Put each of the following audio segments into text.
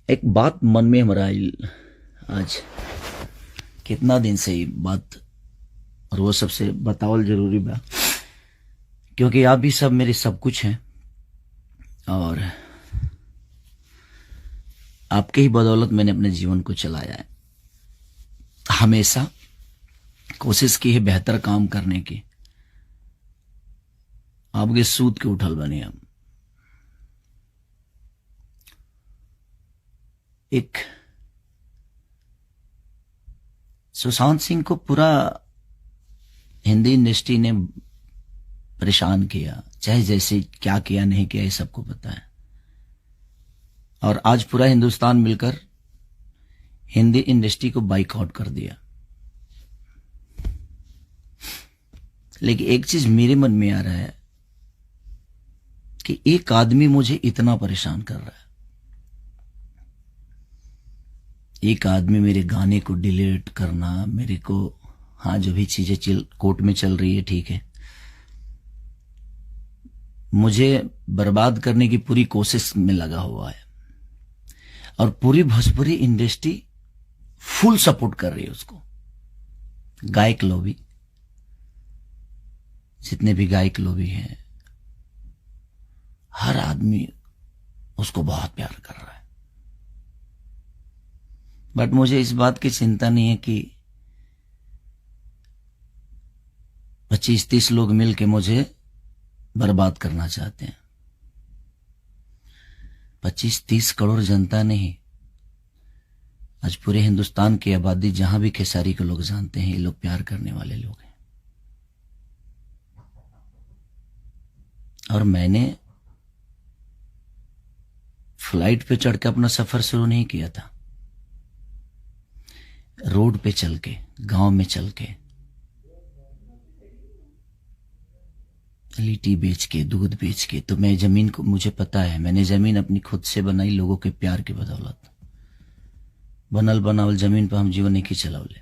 एक बात मन में हमारा आइल आज, कितना दिन से ये बात और वो सबसे बतावल जरूरी बा, क्योंकि आप भी सब मेरे सब कुछ हैं और आपके ही बदौलत मैंने अपने जीवन को चलाया है। हमेशा कोशिश की है बेहतर काम करने की। आपके सूद के उठल बने हम। एक सुशांत सिंह को पूरा हिंदी इंडस्ट्री ने परेशान किया, चाहे जैसे क्या किया नहीं किया ये सबको पता है। और आज पूरा हिंदुस्तान मिलकर हिंदी इंडस्ट्री को बाइकआउट कर दिया। लेकिन एक चीज मेरे मन में आ रहा है कि एक आदमी मुझे इतना परेशान कर रहा है, एक आदमी मेरे गाने को डिलीट करना, मेरे को, हाँ जो भी चीजें कोर्ट में चल रही है ठीक है, मुझे बर्बाद करने की पूरी कोशिश में लगा हुआ है। और पूरी भोजपुरी इंडस्ट्री फुल सपोर्ट कर रही है उसको। गायक लॉबी, जितने भी गायक लॉबी हैं, हर आदमी उसको बहुत प्यार कर रहा है। बट मुझे इस बात की चिंता नहीं है कि 25-30 लोग मिलके मुझे बर्बाद करना चाहते हैं। 25-30 करोड़ जनता नहीं, आज पूरे हिंदुस्तान की आबादी जहां भी खेसारी के लोग जानते हैं, ये लोग प्यार करने वाले लोग हैं। और मैंने फ्लाइट पे चढ़ के अपना सफर शुरू नहीं किया था, रोड पे चल के, गांव में चल के, लिट्टी बेच के, दूध बेच के। तो मैं जमीन को, मुझे पता है, मैंने जमीन अपनी खुद से बनाई लोगों के प्यार की बदौलत। बनल बनावल जमीन पर हम जीवन नहीं चलावले,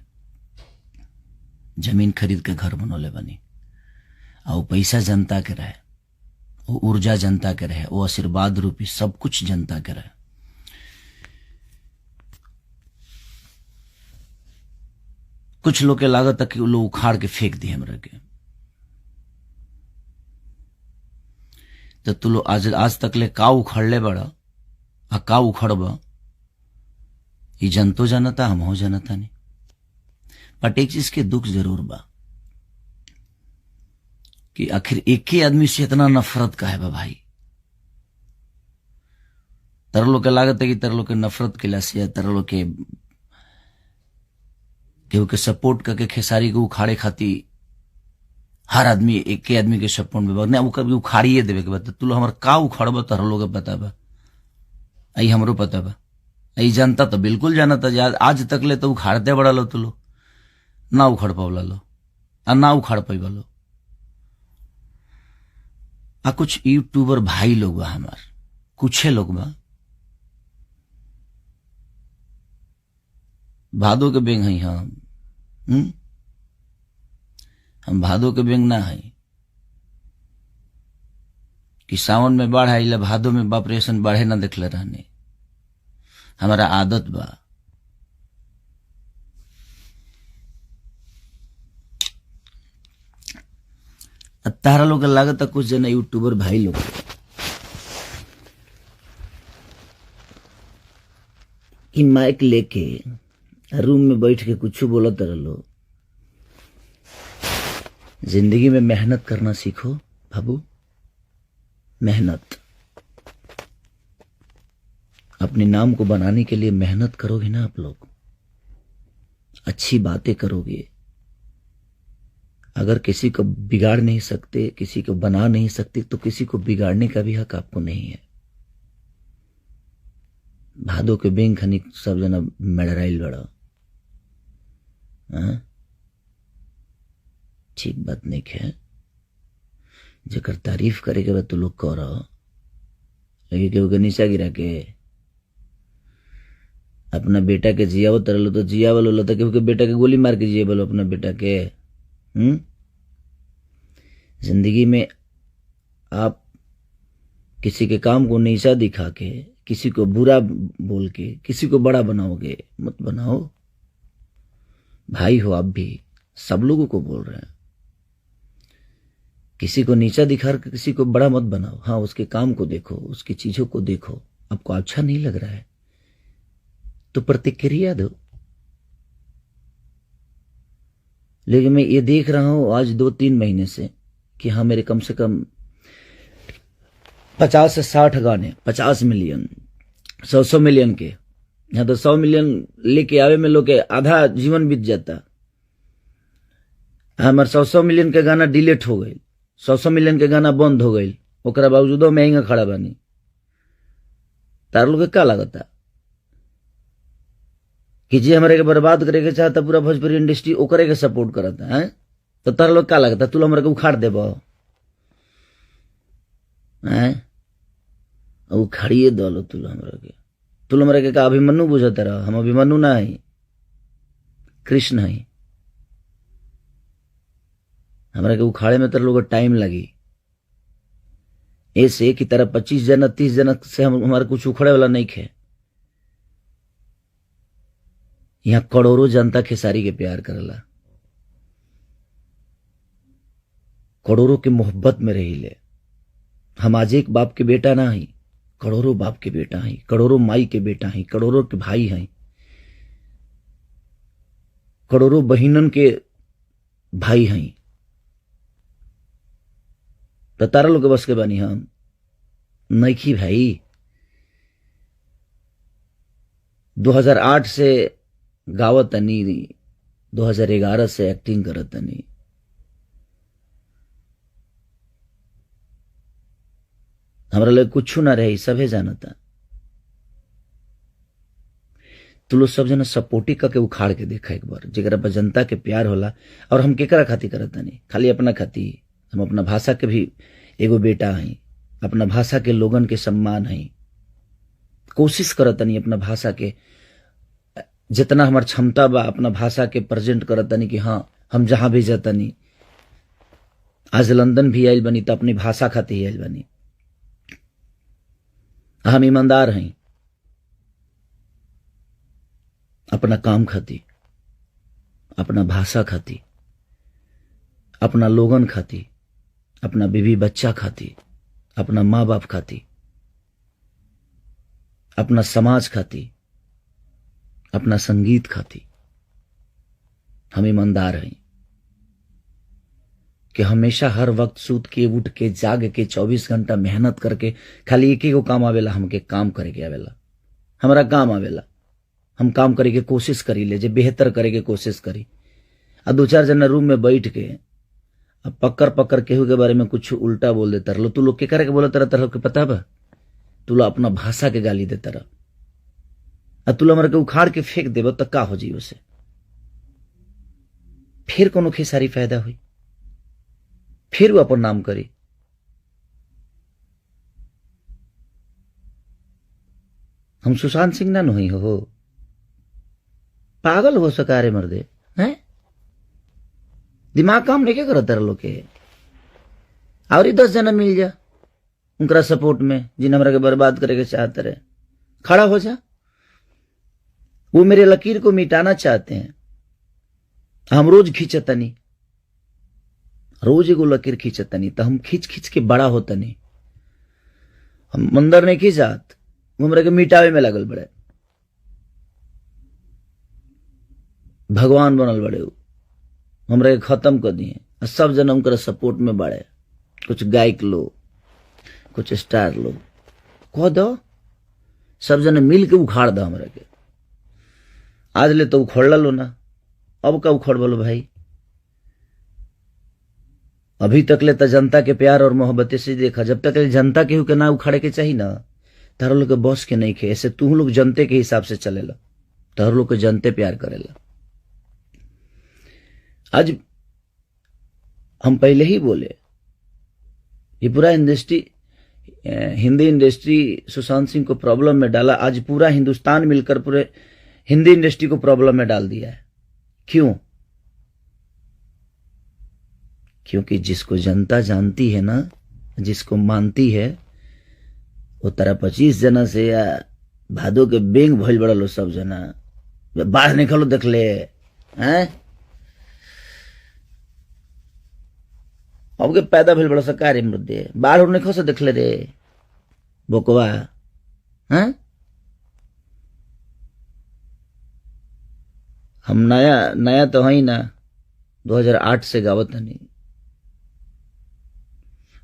जमीन खरीद के घर बनौले बनी। और पैसा जनता के रहे, वो ऊर्जा जनता के रहे, वो आशीर्वाद रूपी सब कुछ जनता के रहे। कुछ लोग के लागत कि लोग उखाड़ के फेंक दिए हमरा के, तो तू लोग आज आज तक ले का उखड़ले बड़ा आ का उखड़ब, ये जनतो जानता, हम हो जानता नहीं। बट एक चीज के दुख जरूर बा कि आखिर एक ही आदमी से इतना नफरत का है बा भाई। तर लोग के लागत है कि तर लोग के नफरत के लासे, तर लोग के केहू के सपोर्ट करके खेसारी को उखाड़े खाती हर आदमी एक के आदमी के सपोर्ट में नहीं, वो कभी उखाड़िए देवे के बाद तू लोग हमार का उखाड़ब तोहर लोग के पता बा, आई हमरो पता बा, आई जनता तो बिल्कुल जानता। आज तक ले तो उखाड़ते बड़ा लो तू लोग, ना उखाड़ पावला लो आ ना उखाड़ पैबा लो। आ कुछ यूट्यूबर भाई लोग बा हमार, कुछ लोग बा भादो के बेंग है हम, हम भादो के बेंग ना है कि सावन में बाढ़ आई, भादो में बाप रे ऐसन बाढ़े ना देखले रहने, हमारा आदत बा। तारा लोग लागत कुछ जना यूट्यूबर भाई लोग कि माइक लेके रूम में बैठ के कुछ बोलत रहो। जिंदगी में मेहनत करना सीखो बाबू, मेहनत, अपने नाम को बनाने के लिए मेहनत करोगे ना आप लोग, अच्छी बातें करोगे। अगर किसी को बिगाड़ नहीं सकते, किसी को बना नहीं सकते, तो किसी को बिगाड़ने का भी हक आपको नहीं है। भादो के बेंग खनी सब जना मेड़राइल बड़ा, हाँ ठीक बात नहीं है। जेकर तारीफ करे के बाद तो लोग कह रहा, लेकिन केहू के नीचा गिरा के अपना बेटा के जियावत रहो तो जियावल होला, तो केहू के बेटा के गोली मार के जियावल अपना बेटा के। जिंदगी में आप किसी के काम को नीचा दिखा के, किसी को बुरा बोल के किसी को बड़ा बनाओगे, मत बनाओ। भाई हो आप भी, सब लोगों को बोल रहे हैं, किसी को नीचा दिखा कर किसी को बड़ा मत बनाओ। हाँ, उसके काम को देखो, उसकी चीजों को देखो, आपको अच्छा नहीं लग रहा है तो प्रतिक्रिया दो। लेकिन मैं ये देख रहा हूं आज 2-3 महीने से कि हाँ, मेरे कम से कम 50 से 60 गाने 50 मिलियन, 100-100 मिलियन के, यहाँ तो 100 मिलियन लेके आवे में लोग के आधा जीवन बीत जाता। हमारे 100-100 मिलियन के गाना डिलीट हो गई, 100-100 मिलियन के गाना बंद हो गई, ओकरा बावजूदो महंगा खड़ा बानी। तार लोग के का लगता कि जे हमारे के बर्बाद करे के चाहता पूरा भोजपुरी इंडस्ट्री ओकरे के सपोर्ट करता है, तो तार लोग का लगता तू हमारे के उखाड़ देब? हैं, उखाड़िए दलो तू हमरा के। तू हमरा के का अभिमन्यु बुझत रह? हम अभिमन्यु ना है, कृष्ण है। हमरा के उखाड़े में तर लोग टाइम लगी। ऐसे की तरह 25 जना 30 जना से हम हमारे कुछ उखड़े वाला नहीं खे। यहाँ करोड़ों जनता खेसारी के प्यार करला, करोड़ों के मोहब्बत में रही ले। हम आज एक बाप के बेटा ना ही, करोड़ों बाप के बेटा हैं, करोड़ों माई के बेटा हैं, करोड़ों के भाई हैं, करोड़ों बहिनन के भाई हैं। तो तारा लोग के बस के बानी हम नइखी भाई। 2008 से गावत तनी, 2011 से एक्टिंग करत तनी। हमरा लगे कुछ ना रहे, सभे जानता। तू लोग सब जना सपोर्टी करके उखाड़ के देखा एक बार, जेकरा पर जनता के प्यार होला। और हम केकरा खातिर करत तनी? खाली अपना खातिर। हम अपना भाषा के भी एगो बेटा हई, अपना भाषा के लोगन के सम्मान हई। कोशिश करत तनी अपना भाषा के जितना हमार क्षमता बा अपना भाषा के प्रेजेंट करत तनी कि हाँ हम जहां भी जातनी। आज लंदन भी आयल बनी तो अपनी भाषा खातिर आयल बनी। हम ईमानदार हैं अपना काम खाती, अपना भाषा खाती, अपना लोगन खाती, अपना बीवी बच्चा खाती, अपना माँ बाप खाती, अपना समाज खाती, अपना संगीत खाती। हम ईमानदार हैं कि हमेशा हर वक्त सूत के उठ के जाग के 24 घंटा मेहनत करके खाली एक ही को काम आवेला, हमके काम करे के आवेला, हमारा काम आवेला। हम काम करे के कोशिश करी ले, जे बेहतर करे के कोशिश करी। आ 2-4 जना रूम में बैठ के अब पकड़ पकड़ केहू के बारे में कुछ उल्टा बोल देता रहो। तू लोग के करे के बोलता रहता रहो के पता बा? तू लोग अपना भाषा के गाली देता रहो। आ तू लोग हमरा के उखाड़ के फेंक देब त का हो जी उसे? फिर कोनो खेसारी फायदा हुई? फिर वो अपन नाम करी। हम सुशांत सिंह ना नहीं हो, पागल हो सका रे मर्दे हैं? दिमाग काम नहीं करत रह लोग के। और 10 जना मिल जा उनका सपोर्ट में जिन हमरा के बर्बाद करे के चाहते रहे, खड़ा हो जा। वो मेरे लकीर को मिटाना चाहते हैं। हम रोज खींचतनी, रोज एगो लकीर खींचतनी, तो हम खींच खींच के बड़ा होतनी। हम मंदर नहीं खींचात, हमरा के मिटावे में लगल बड़े, भगवान बनल बड़े, हमरा के खत्म कर दिए। सब जन उनका सपोर्ट में बढ़े, कुछ गायक लोग, कुछ स्टार लोग, कह दो सब जन मिल के उखाड़ दो हमरा के। आज ले तो उखड़ लो ना, अब का उखड़ बोलो भाई? अभी तक ले तो जनता के प्यार और मोहब्बत से देखा। जब तक ले जनता के के ना उखाड़े के चाहिए ना, तारो लोग के बॉस के नहीं खे। ऐसे तू लोग जनते के हिसाब से चलेला, तारो लोग के जनते प्यार करेला। आज हम पहले ही बोले, ये पूरा इंडस्ट्री, हिंदी इंडस्ट्री सुशांत सिंह को प्रॉब्लम में डाला। आज पूरा हिंदुस्तान मिलकर पूरे हिंदी इंडस्ट्री को प्रॉब्लम में डाल दिया है। क्यों? क्योंकि जिसको जनता जानती है ना, जिसको मानती है, वो तारा 25 जना से या भादो के बेंग भइल बड़ा लो सब जना बाढ़ निकलो देखले हैं। अब के पैदा भइल बड़ा सरकारी मुद्दे बाढ़ उड़ निखो से देखले रे बोकवा हैं। हम नया नया तो है ना, 2008 से गावत हनी।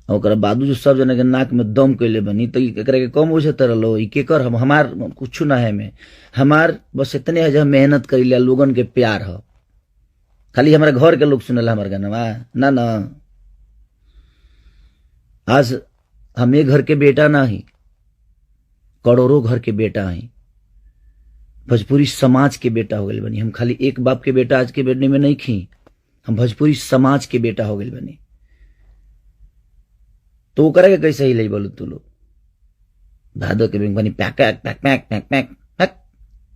ओकरा बादू जो सब जना के नाक में दम कैले बनी तो एकरा के कम बुझे तरलो ई केकर हम हमार कुछ ना है में हमार बस इतने है जो हम मेहनत करी लोगन के प्यार हो। खाली हमारे घर के लोग सुनेला हमार गाना ना ना। आज हम एक घर के बेटा ना ही, करोड़ों घर के बेटा ही, भोजपुरी समाज के बेटा हो गए बनी। हम खाली एक बाप के बेटा आज के बेटने में नहीं खी, हम भोजपुरी समाज के बेटा हो गए बनी। तो वो के कैसे ही ले बोलू तू लोग भादो के बेंग बनी pack pack pack pack pack pack pack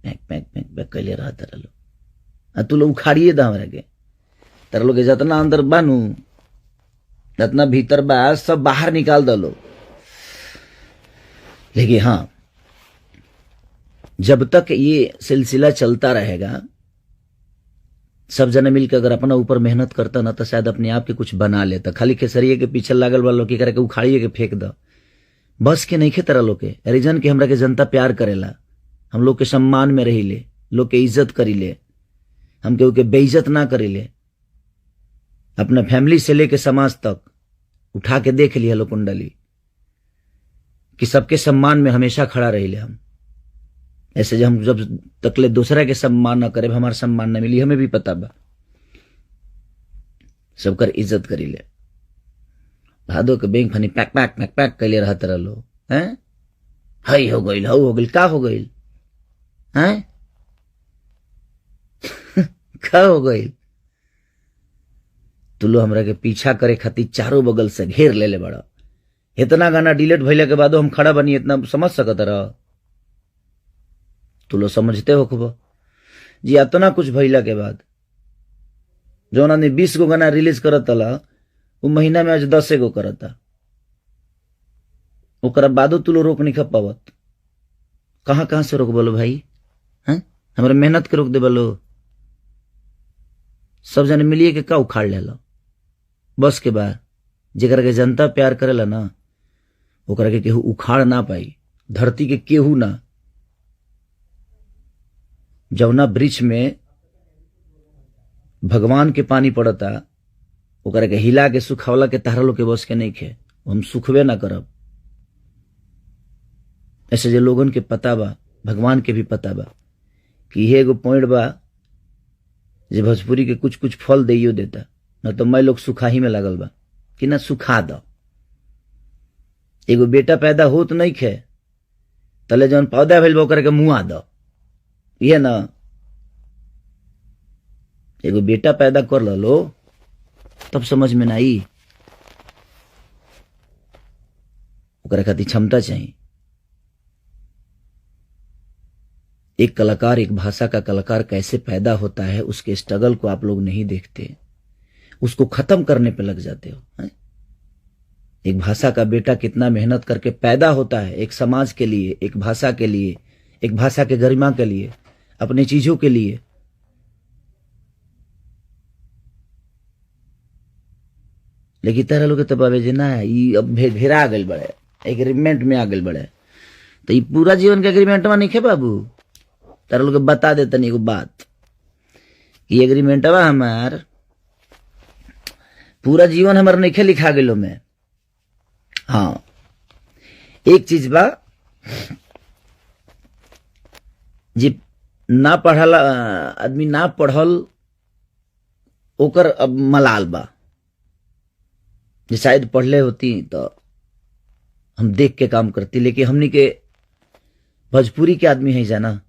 pack pack pack pack कैले रहता रहो। आ तू लोग उखाड़िए दा हमरा के, तारा लोग के जितना अंदर बानू जितना भीतर बा सब बाहर निकाल दलो। लेकिन हाँ, जब तक ये सिलसिला चलता रहेगा, सब जने मिलकर अगर अपना ऊपर मेहनत करता ना तो शायद अपने आप के कुछ बना लेता। खाली खेसरिए के पीछे लागल वालों की करे के उखाड़िए के फेंक दो, बस के नहीं खेतरा लोग के रीजन के हमरा के जनता प्यार करेला, हम लोग के सम्मान में रही ले, लोग के इज्जत करी ले, हम केहू के बेइज्जत ना करी ले। अपना फैमिली से लेके समाज तक उठा के देख लिया लोग कुंडली कि सबके सम्मान में हमेशा खड़ा रही ले हम। ऐसे जब हम जब तकले दूसरा के सम्मान न करे हमारा सम्मान न मिली, हमें भी पता बा। सबकर इज्जत करी ले। भादो के बैंक फनी पैक पैक पैक पैक कैले रहत रहो हैं। हई हो गइल, हऊ हो गइल, का हो गइल हैं का हो गइल। तू लो हमरा के पीछा करे खातिर चारों बगल से घेर ले ले बड़ा। इतना गाना डिलीट भइला के बादो हम खड़ा बनी, इतना समझ सकत रह तू लो समझते हो खूब जी। इतना कुछ भइला के बाद जौन आदमी 20 गो गाना रिलीज करतला वो महीना में आज 10 गो करता, ओकरा बादो तू लो रोक नहीं पावत। कहाँ कहाँ से रोक बोलो भाई हैं, हमारे मेहनत के रोक दे बोलो। सब जने मिलिए के का उखाड़ ले लो बस के बाद। जेकरा के जनता प्यार करेला ना ओकरा के केहू उखाड़ ना पाई, धरती के केहू ना। जौना वृक्ष में भगवान के पानी पड़ता ओकरा के हिला के सुखावला के तारा लोग के बस के नहीं खे, हम सुखबे ना करब। ऐसे जो लोगन के पता बा, भगवान के भी पता बा कि ये एगो पॉइंट बा जे भोजपुरी के कुछ कुछ फल दियो देता, न तो मैं लोग सुखाही में लागल बा कि ना सुखा दो। एगो बेटा पैदा होत नहीं खे तले जौन पौधा भइल बा ओकरा के मुआ दो, ये ना एगो बेटा पैदा कर लो तब समझ में ना आई। ओकरा खातिर क्षमता चाहिए। एक कलाकार, एक भाषा का कलाकार कैसे पैदा होता है उसके स्ट्रगल को आप लोग नहीं देखते, उसको खत्म करने पे लग जाते हो है? एक भाषा का बेटा कितना मेहनत करके पैदा होता है एक समाज के लिए, एक भाषा के लिए, एक भाषा के गरिमा के लिए, अपने चीजों के लिए। लेकिन तारा लोग तो बाबे जी ना ई अब घेरा गल बड़े, एग्रीमेंट में आ गल बड़े, तो ई पूरा जीवन के एग्रीमेंट में नहीं खे बाबू। तारा लोग बता देता नहीं एगो बात कि एग्रीमेंटवा हमार पूरा जीवन हमार नहीं लिखा गलो में। हाँ, एक चीज बा जे ना पढ़ल आदमी, ना पढ़ल ओकर अब मलाल बा। जे शायद पढ़ले होती तो हम देख के काम करती, लेकिन हमनी के भोजपुरी के आदमी है जाना,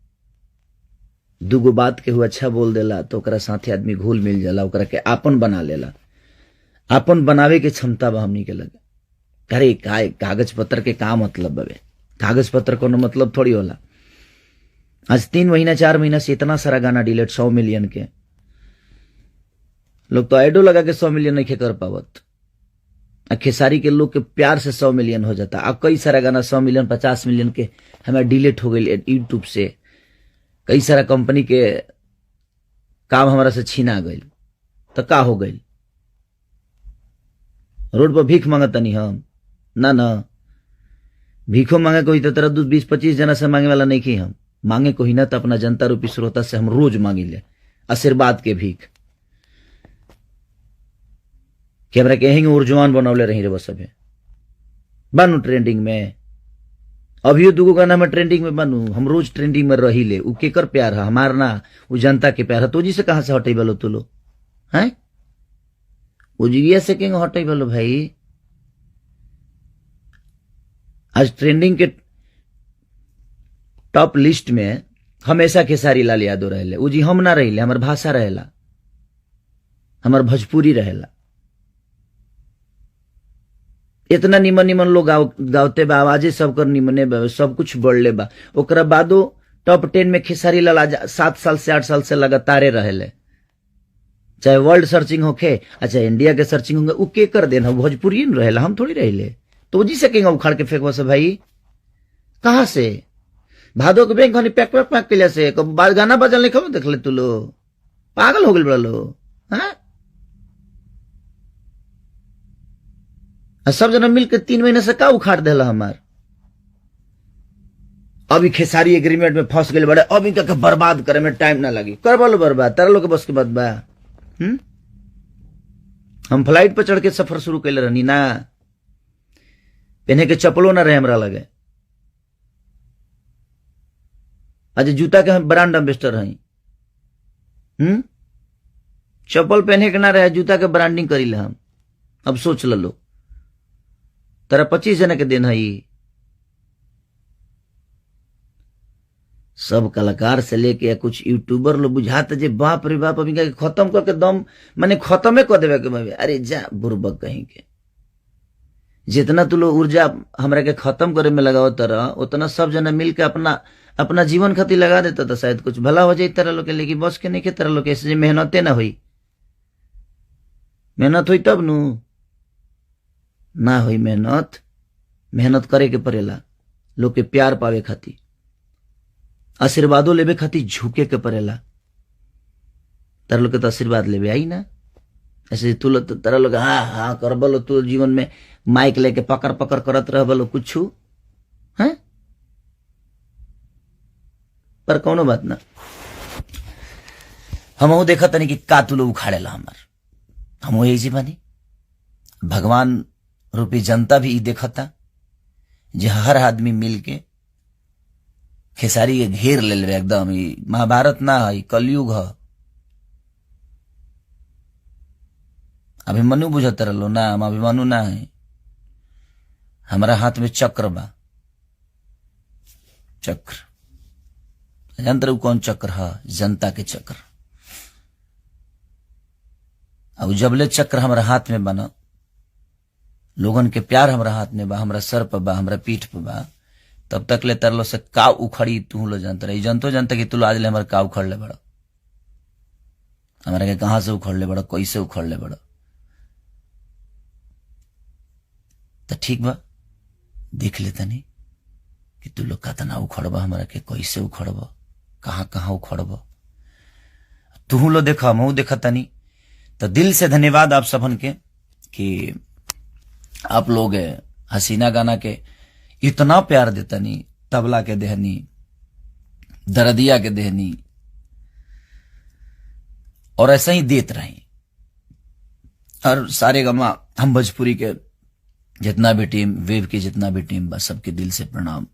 दूगो बात के हुआ अच्छा बोल देला तो ओकरा साथे आदमी घुल मिल जाला, ओकरा के आपन बना लेला। आपन बनावे के क्षमता बा हमनी के लगे। अरे कागज पत्र के का मतलब बाबे, कागज पत्र कोनो मतलब थोड़ी होला। आज 3 महीना 4 महीना से इतना सारा गाना डिलीट 100 मिलियन के, लोग तो आइडो लगा के 100 मिलियन नहीं कर पावत। आ खेसारी के लोग के प्यार से 100 मिलियन हो जाता। आ कई सारा गाना 100 मिलियन 50 मिलियन के हमारा डिलीट हो गई यूट्यूब से। कई सारा कंपनी के काम हमारा से छीना गई, तो का हो गई? रोड पर भीख मांगतनी हम ना ना भीखो मांगे कोई तो तरह 20-25 जना से मांगे वाला नहीं की हम मांगे कोई ना, तो अपना जनता रूपी श्रोता से हम रोज मांगी ले आशीर्वाद के भीख कि हमरा के उर्जवान बनौले रही रे सब बनू ट्रेंडिंग में। अभियो दूगो गाना में ट्रेंडिंग में बनू, हम रोज ट्रेंडिंग में रही ले। उ केकर प्यार है हमार ना, उ जनता के प्यार है। तो जी से कहाँ से हटे बलो तू लो हैं? उजिया से के हटे बलो भाई? आज ट्रेंडिंग के टॉप लिस्ट में हमेशा खेसारी लाल यादव रहले। उ जी हम ना रहिले, हमार भाषा रहेला, हमार भोजपुरी रहेला। इतना निमन निमन लोग गावते बा, आवाजे सबकर निमने बा, सब कुछ बढ़ले बा। ओकरा बादो टॉप 10 में खेसारी लाल आज 7 साल से 8 साल से लगातारे रहेले। चाहे वर्ल्ड सर्चिंग होखे, अच्छा इंडिया के सर्चिंग होंगे, उ के कर देना भोजपुरी न रहेला, हम थोड़ी रहेले। तो जी से केंगा उखाड़ के फेंकवा से भाई? कहाँ से भादो के बैंक हनी पैक पैक पैक के से बाद गाना बजल नहीं खबर देख ले तू लो पागल हो गइल बड़ा लो। हाँ सब जना मिलकर 3 महीना से का उखाड़ देला हमार। अभी खेसारी एग्रीमेंट में फंस गए बड़े, अब इनका बर्बाद करे में टाइम ना लगी। करवा लो बर्बाद, तारा लोग के बस के बात बा। हम फ्लाइट पर चढ़ के सफर शुरू कैले रहनी ना, पहने के चप्पलो ना रहे हमरा लगे। आज जूता के हम ब्रांड एम्बेसडर हई। चप्पल पहने के ना रहे, जूता के ब्रांडिंग करी ले हम। अब सोच लो तारा 25 जना के दिन है। सब कलाकार से लेके कुछ यूट्यूबर लोग बुझाते जे बाप रे बाप अभी खत्म करके दम माने खत्मे कर देवे के। अरे जा बुरबक कहीं के, जितना तू लोग ऊर्जा हमरा के खत्म करे में लगाओ तरह, उतना सब जना मिल के अपना अपना जीवन खातिर लगा देता तो शायद कुछ भला हो जाए तरह लोग के। लेकिन बस के नहीं के तरह लोग के ऐसे मेहनते ना हुई, मेहनत हुई तब नू ना हुई मेहनत। मेहनत करे के पड़ेला लोग के प्यार पावे खातिर, आशीर्वादों लेवे खातिर झुके के पड़ेला। तारा लोग के तो आशीर्वाद लेवे आई ना, ऐसे तू लोग तारा लोग हाँ हाँ कर बोलो, तू जीवन में माइक लेके पकड़ पकड़ करत रह बोलो कुछ है, पर कौनो बात ना। हम देखा तनी कि का तू लोग उखाड़ेला हमार, हम यही बानी। भगवान रूपी जनता भी देखता जे हर आदमी मिल के खेसारी के घेर ले ले एकदम। महाभारत ना है, कलयुग है। अभिमन्यु बुझत रहो ना, हम अभिमन्यु ना है। हमारा हाथ में चक्र बा, चक्र जानते कौन चक्र है? जनता के चक्र। अब जबले चक्र हमारा हाथ में बना, लोगन के प्यार हमरा हाथ में बा, हमरा सर पर बा, हमरा पीठ पर बा, तब तक ले तरलो से का उखड़ी तू लो जानते रही। जनतो जानता कि तू आज ले हमारा का उखड़ ले बड़ा, हमारा के कहां से उखड़ ले बड़ा, कैसे उखड़ ले बड़ा। तो ठीक बा, देख लेता नहीं कि तू लोग कतना उखड़बा हमारा के, कैसे उखड़बा, कहां कहां उखड़बा। तू लो देखा, हम देखा तनी। तो दिल से धन्यवाद आप सबन के कि आप लोग हसीना गाना के इतना प्यार देतनी, तबला के देहनी, दरदिया के देहनी, और ऐसा ही देत रही। और सारे गमा हम भोजपुरी के जितना भी टीम, वेव की जितना भी टीम बा, सबके दिल से प्रणाम।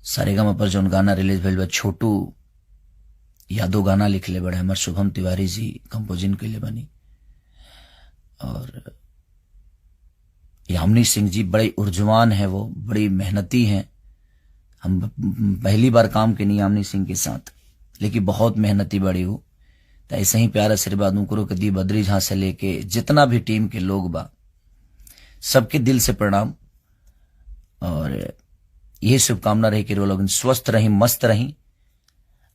सारे गमा पर जो गाना रिलीज भइल बा, छोटू यादव गाना लिखले बड़े, हमार शुभम तिवारी जी कंपोजिंग के लिए बनी, और यामिनी सिंह जी बड़े उर्जवान है, वो बड़ी मेहनती हैं। हम पहली बार काम के नहीं यामिनी सिंह के साथ, लेकिन बहुत मेहनती बड़ी हो। तो ऐसे ही प्यार आशीर्वाद उनको के दी बद्री झा से लेके जितना भी टीम के लोग बा, सबके दिल से प्रणाम। और ये शुभकामना रही कि वो लोग स्वस्थ रही, मस्त रही,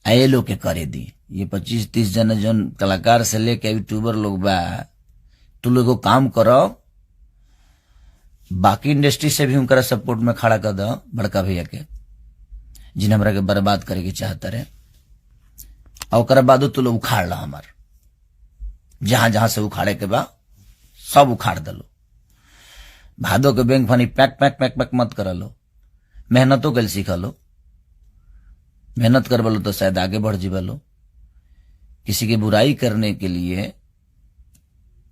आए लोग के करे दी। ये 25-30 जन जन कलाकार से लेके यूट्यूबर लोग बा, तू लोग काम करो, बाकी इंडस्ट्री से भी उनका सपोर्ट में खड़ा कर दो बड़का भैया के, जिन हमरा के बर्बाद करे के चाहता रहे। और ओकरा बादो तो लोग उखाड़ ला हमार, जहां जहां से उखाड़े के बा सब उखाड़ दलो। भादो के बैंक फनी पैक पैक पैक पैक मत कर लो, मेहनतो कल सीख लो, मेहनत कर बलो तो शायद आगे बढ़ जीवलो। किसी की बुराई करने के लिए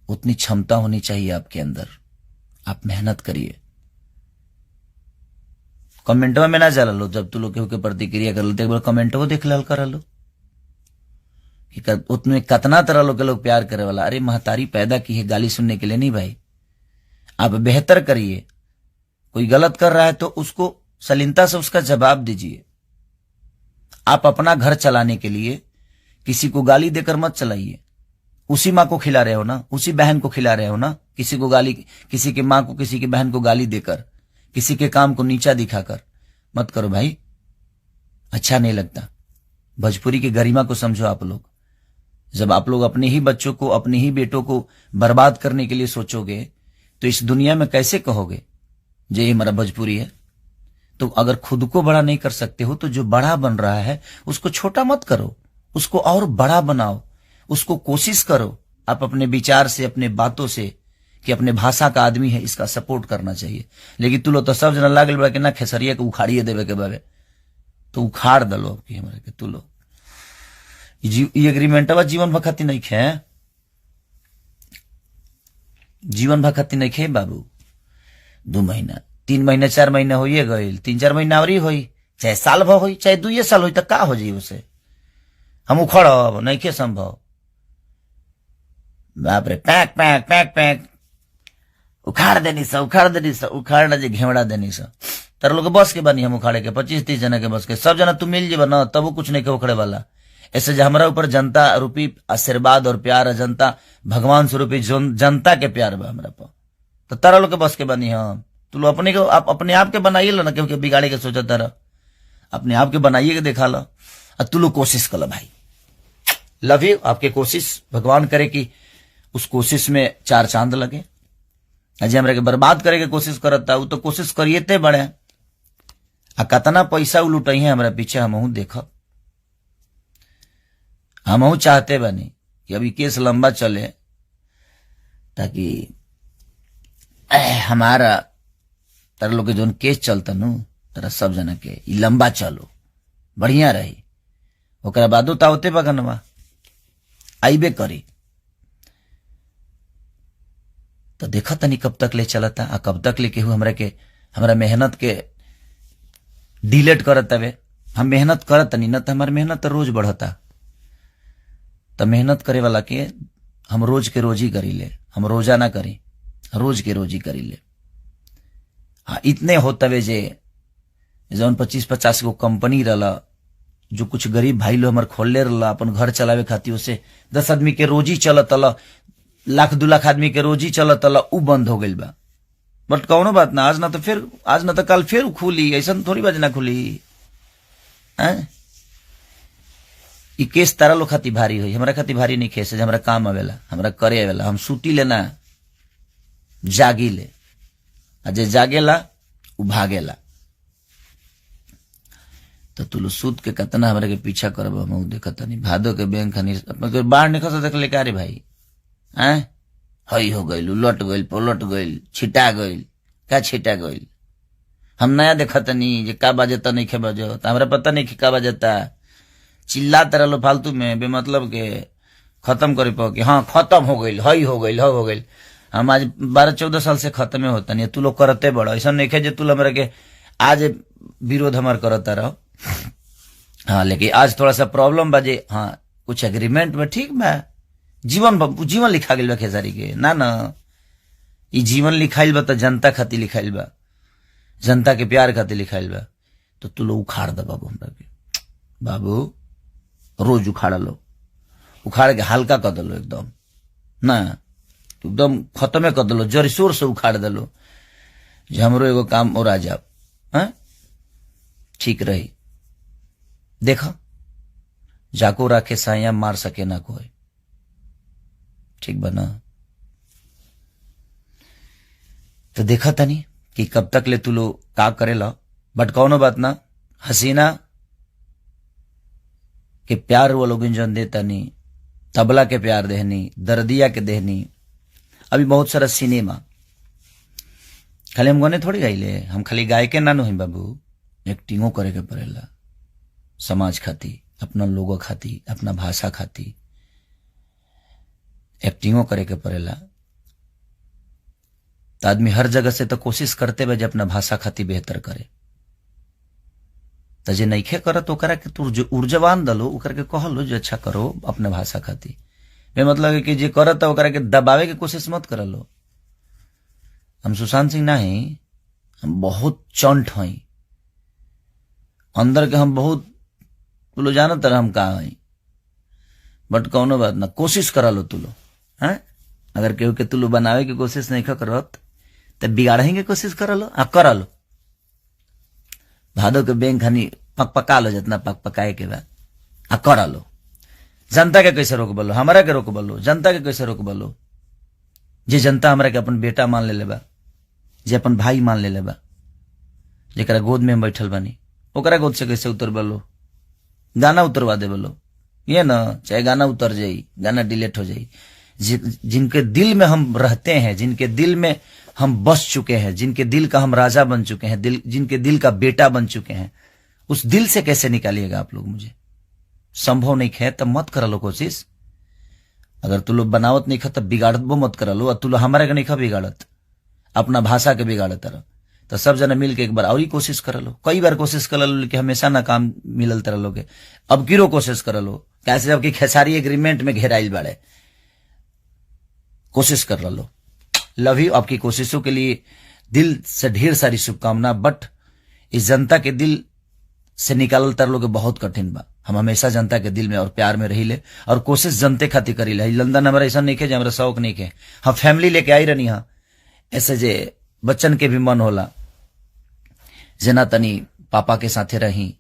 उतनी क्षमता होनी चाहिए आपके अंदर, आप मेहनत करिए। कमेंटवा में ना जाला लो, जब तू लोग केहू के प्रतिक्रिया कर लो तो एक बार कमेंटो देख लाल कर लो कि उतने कतना तरह लोग के लोग प्यार करे वाला। अरे महतारी पैदा की है गाली सुनने के लिए नहीं भाई, आप बेहतर करिए। कोई गलत कर रहा है तो उसको सलीनता से उसका जवाब दीजिए। आप अपना घर चलाने के लिए किसी को गाली देकर मत चलाइए। उसी माँ को खिला रहे हो ना, उसी बहन को खिला रहे हो ना, किसी को गाली, किसी के माँ को, किसी की बहन को गाली देकर, किसी के काम को नीचा दिखाकर मत करो भाई, अच्छा नहीं लगता। भोजपुरी की गरिमा को समझो आप लोग। जब आप लोग अपने ही बच्चों को, अपने ही बेटों को बर्बाद करने के लिए सोचोगे तो इस दुनिया में कैसे कहोगे जे ये हमारा भोजपुरी है। तो अगर खुद को बड़ा नहीं कर सकते हो तो जो बड़ा बन रहा है उसको छोटा मत करो, उसको और बड़ा बनाओ, उसको कोशिश करो आप अपने विचार से, अपने बातों से कि अपने भाषा का आदमी है, इसका सपोर्ट करना चाहिए। लेकिन तू लोग तो सब जना लागल बा कि ना खेसरिया के उखाड़िए देवे के बावे, तो उखाड़ दलो अब हमरा के। तू लोग ई एग्रीमेंटवा जीवन भर खातिर नहीं खे, जीवन भर खातिर नहीं खे बाबू। 2 महीना 3 महीना 4 महीना होइए गइल, 3-4 महीना और होई, चाहे साल भर होई चाहे 2 साल होई, तो का हो जाई उसे हम उखड़ब नहीं खे संभव। बाप रे, पैक पैक पैक पैक उखाड़ देनी सा, उखाड़ देनी सा, उखाड़ ना जे घेवड़ा देनी सा। तर लोग बस के बानी हम उखाड़े के, 25-30 जना के बस के, सब जना तू मिल जेबा ना तब कुछ नहीं के उखड़े वाला। ऐसे जो हमारा ऊपर जनता रूपी आशीर्वाद और प्यार है, जनता भगवान स्वरूपी जनता के प्यार बा हमरा पर, तो तारा लोग के बस के बानी हम। तू लोग अपने को, आप अपने आप के बनाइए लो ना, क्योंकि बिगाड़े के सोचा तारा, अपने आप के बनाइए के देखा लो। और तू लोग कोशिश कर लो भाई, लव you. आपके कोशिश भगवान करे कि उस कोशिश में 4 चांद लगे। अजय हमरा के बर्बाद करे के कोशिश करता उ तो कोशिश करिएते बड़े, आ कतना पैसा उ लुटई है हमरा पीछे, हमहू देखब। हमहू चाहते बनी कि अभी केस लंबा चले ताकि हमारा तारा लोग के जोन केस चलता नु तारा सब जना के ई लंबा चलो बढ़िया रही, ओकरा बादो तावते बगनवा आईबे करी। तो देखा तनी कब तक ले चलता आ कब तक ले केहू हमरा के, हमरा मेहनत के डिलेट करत हवे। हम मेहनत करत तनी न त हमार मेहनत रोज बढ़ता, त मेहनत करे वाला के हम रोज के रोज ही करी ले, हम रोजा ना करी, रोज के रोज ही करी ले। हाँ, इतने होतवे जे जौन 25-50 गो कंपनी रहला, जो कुछ गरीब भाई लोग हमार खोलले रहला अपन घर चलावे खातिर, उसे 10 आदमी के रोजी चलत अला, 1-2 लाख आदमी के रोजी चलत अला, उ बंद हो गइल बा। बट कौनो बात ना, आज ना तो फिर, आज ना तो कल फिर खुली, ऐसा थोड़ी बात ना खुली। ई केस तारा लोग खातिर भारी होई, हमरा खातिर भारी नहीं खेस, हमरा काम आवेला, हमरा करे आवेला। हम सूती लेना जागी ले, आ जे जागेला उ भागेला। तो तू लोग सूत के कतना हमरा के पीछा करब हम देखत नहीं। भादो के बैंक हनी अपन के बाढ़ निकल देख ले का रे भाई, हैं हई हो गइल, उलट गइल, पलट गइल, छिटा गइल, का छिटा गइल। हम नया देखत नहीं जे का बाजता नहीं खे बाजत, हमरा पता नहीं कि का बाजता। चिल्लात रहलो फालतू में बेमतलब के, खत्म करे पो कि हाँ खत्म हो गइल, हई हो गइल, हो गइल। हम आज 12-14 साल से खत्मे होता नहीं, तू लोग करते बड़ा। ऐसा नहीं जे तू लोग हमरा के आज विरोध हमार करता रहो। हाँ, लेकिन आज थोड़ा सा प्रॉब्लम बाजे, हाँ कुछ एग्रीमेंट में ठीक बा, जीवन जीवन लिखा गइल बा खेसारी के ना ना, ई जीवन लिखाइल बा त जनता खातिर लिखाइल बा, जनता के प्यार खातिर लिखाइल बा। तो तू लोग उखाड़ दे बाबू हमरा के, बाबू रोज उखाड़ लो, उखाड़ के हल्का कर दलो एकदम ना, एकदम खत्मे कर दलो, जर शोर से उखाड़ दलो जे हमरो एगो काम और आ जाओ। हाँ ठीक रही। देखा जाको राखे साया मार सके ना कोई, ठीक बना। तो देखा तनी कि कब तक ले तू लोग का करेला, बट कौनो बात ना, हसीना के प्यार वो लोग जन देता नहीं, तबला के प्यार देहनी, दर्दिया के देहनी, अभी बहुत सारा सिनेमा खाली हम गने थोड़ी गाइले, हम खाली गाय के ना नहीं बाबू, एक्टिंगो करे के पड़ेला समाज खाती, अपना लोगों खाती, अपना भाषा खाती एक्टिंगो करे के पड़ेला। तो आदमी हर जगह से तो कोशिश करते बा जे अपना भाषा खाती बेहतर करे। तो जे नइखे करत ओकरा के तू ऊर्जावान दलो, ओकरा के कहलो जे अच्छा करो अपना भाषा खाती। बे मतलब है कि जे करत ओकरा के दबावे के कोशिश मत करलो। हम सुशांत सिंह नहीं, हम बहुत चंट हई अंदर के, हम बहुत तू लो जानत रह हम का हई, बट कौनो बात ना, कोशिश करा लो तू लो। हैं अगर केहू के तू लो बनावे के कोशिश नहीं करत तो बिगाड़े के कोशिश करा लो, आ करा लो। भादो के बैंक खनी पक पका लो जितना पक पकाए के बाद, आ करा लो। जनता के कैसे रोक बोलो, हमारा के रोक बोलो, जनता के कैसे रोक बोलो? जे जनता हमरा के अपन बेटा मान ले बा, जे अपन भाई मान ले बा, जेकरा गोद में हम बैठल बानी, ओकरा गोद से कैसे उतर बोलो? गाना उतरवा दे बोलो ये ना, चाहे गाना उतर जाई, गाना डिलीट हो जाई। जिनके दिल में हम रहते हैं, जिनके दिल में हम बस चुके हैं, जिनके दिल का हम राजा बन चुके हैं, दिल जिनके दिल का बेटा बन चुके हैं, उस दिल से कैसे निकालिएगा आप लोग मुझे? संभव नहीं है, तब मत करा लो कोशिश। अगर तू लोग बनावत नहीं खा तब बिगाड़त वो मत करा लो, और तू लोग हमारे के नहीं खा बिगाड़त, अपना भाषा के बिगाड़त रह। तो सब जना मिल के एक बार और ही कोशिश कर लो, कई बार कोशिश कर लो कि हमेशा ना काम मिलल तरह लोग, अब किरो कोशिश कर लो कैसे, जबकि खेसारी एग्रीमेंट में घेराइल बाड़े, कोशिश कर लो। लव you, आपकी कोशिशों के लिए दिल से ढेर सारी शुभकामना, बट इस जनता के दिल से निकालल तर लोग बहुत कठिन बा। हम हमेशा जनता के दिल में और प्यार में रही ले और कोशिश जनते खातिर करी ले। लंदन हमारा ऐसा नहीं है, हमारा शौक नहीं है, हम फैमिली लेके आई रहनी। हाँ ऐसे जे बच्चन के भी मन होला जना तनी पापा के साथे रही,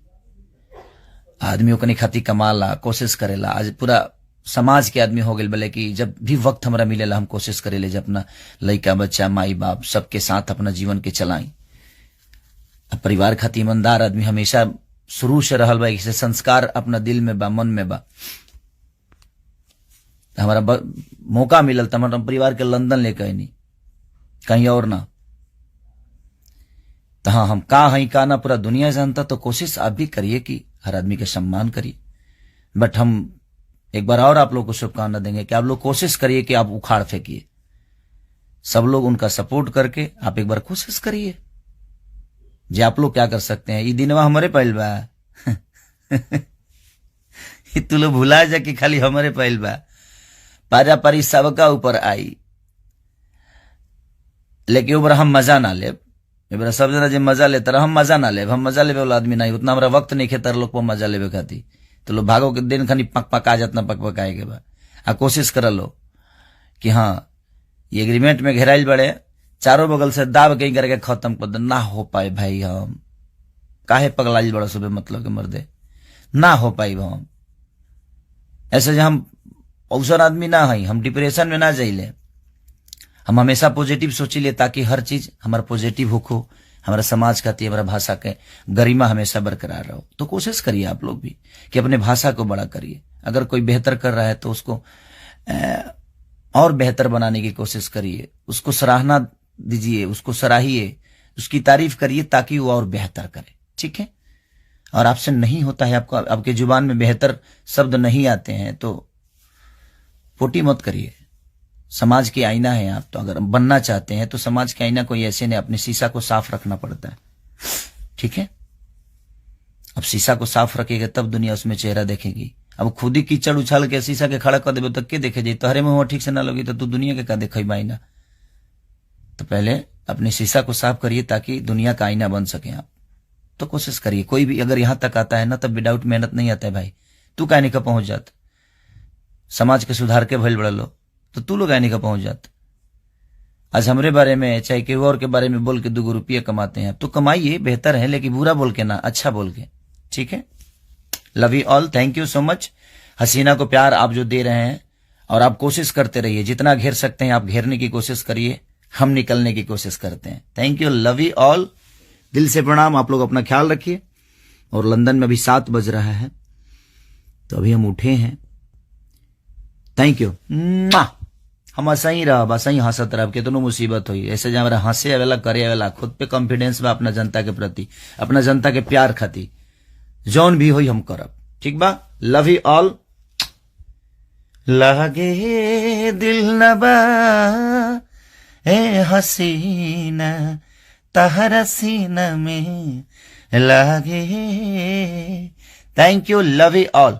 आदमी ओकनी खातिर कमाला, कोशिश करेला। आज पूरा समाज के आदमी हो गए भले कि जब भी वक्त हमरा मिलेला हम कोशिश करेले जब अपना लइका बच्चा माई बाप सबके साथ अपना जीवन के चलाई। परिवार खातिर ईमानदार आदमी हमेशा शुरू से रहल बा, इसे संस्कार अपना दिल में बा, मन में बा। हमारा मौका मिलल त हम परिवार के लंदन लेके आईनी, कहीं और ना। तो हाँ, हम का हई का ना पूरा दुनिया जानता। तो कोशिश आप भी करिए कि हर आदमी के सम्मान करिए। बट हम एक बार और आप लोग को शुभकामना देंगे कि आप लोग कोशिश करिए कि आप उखाड़ फेंकिए, सब लोग उनका सपोर्ट करके आप एक बार कोशिश करिए जे आप लोग क्या कर सकते हैं। ये दिनवा हमारे पहल बा, तू लोग भुला जा कि खाली हमारे पहल बा, पारा पारी सबका ऊपर आई, लेकिन ऊपर हम मजा ना लेब। एबरा सब जना जे मजा लेता रह, हम मजा ना लेब, हम मजा लेबे वाला आदमी नहीं, उतना हमारा वक्त नहीं खेतर लोग पर मजा लेबे खातिर। तो लोग भागो के दिन खानी पक पका जातना पक पकाए के बा। आ कोशिश कर लो कि हाँ ये एग्रीमेंट में घेराइल बड़े, चारों बगल से दाब कहीं करके खत्म कर दे, ना हो पाए भाई। हम काहे पगलाइल बड़ा सुबह मतलब के मर्दे, ना हो पाई हम। ऐसे हम औसर आदमी ना हई, हम डिप्रेशन में ना जाइले, हम हमेशा पॉजिटिव सोचिले ताकि हर चीज हमारा पॉजिटिव होखो, हमारा समाज खातिर, हमारा भाषा के गरिमा हमेशा बरकरार रहो। तो कोशिश करिए आप लोग भी कि अपने भाषा को बड़ा करिए। अगर कोई बेहतर कर रहा है तो उसको और बेहतर बनाने की कोशिश करिए, उसको सराहना दीजिए, उसको सराहिए, उसकी तारीफ करिए ताकि वो और बेहतर करे। ठीक है, और आपसे नहीं होता है, आपको आपके जुबान में बेहतर शब्द नहीं आते हैं तो पोटी मत करिए। समाज की आईना है आप, तो अगर बनना चाहते हैं तो समाज के आईना कोई ऐसे नहीं, अपने शीशा को साफ रखना पड़ता है। ठीक है, अब शीशा को साफ रखेगा तब दुनिया उसमें चेहरा देखेगी। अब खुद ही कीचड़ उछाल के शीशा के खड़ा कर देबे तो के देखे जाई, तोहरे मुंह ठीक से ना लगी तो तू दुनिया के का देखे आईना। तो पहले अपने शीशा को साफ करिए ताकि दुनिया का आईना बन सके आप। तो कोशिश करिए, कोई भी अगर यहां तक आता है ना तब विदाउट मेहनत नहीं आता है भाई। तू काहे नहीं का पहुंच जात, समाज के सुधार के भइल बड़ा लो तो तू लोग आने का पहुंच जात। आज हमरे बारे में चाहे केहू और के बारे में बोल के 2 रुपये कमाते हैं तो कमाइए, बेहतर है, लेकिन बुरा बोल के ना, अच्छा बोल के। ठीक है, love you all, thank you so much. हसीना को प्यार आप जो दे रहे हैं और आप कोशिश करते रहिए, जितना घेर सकते हैं आप घेरने की कोशिश करिए। हम निकलने की कोशिश करते हैं। Thank you, love you all, दिल से प्रणाम। आप लोग अपना ख्याल रखिए। और लंदन में अभी 7 बज रहा है, तो अभी हम उठे हैं। Thank you. हम असही रह, असही हंसत रह, केतनो मुसीबत हुई ऐसे जब हमारा हंसे आवेला, करे आवेला, खुद पे कॉन्फिडेंस बा, अपना जनता के प्रति, अपना जनता के प्यार खाती जौन भी होई हम करब। ठीक बा, लव you all. लागे दिल न बा ए हसीना तहरा सीना में लागे। Thank you, love you all.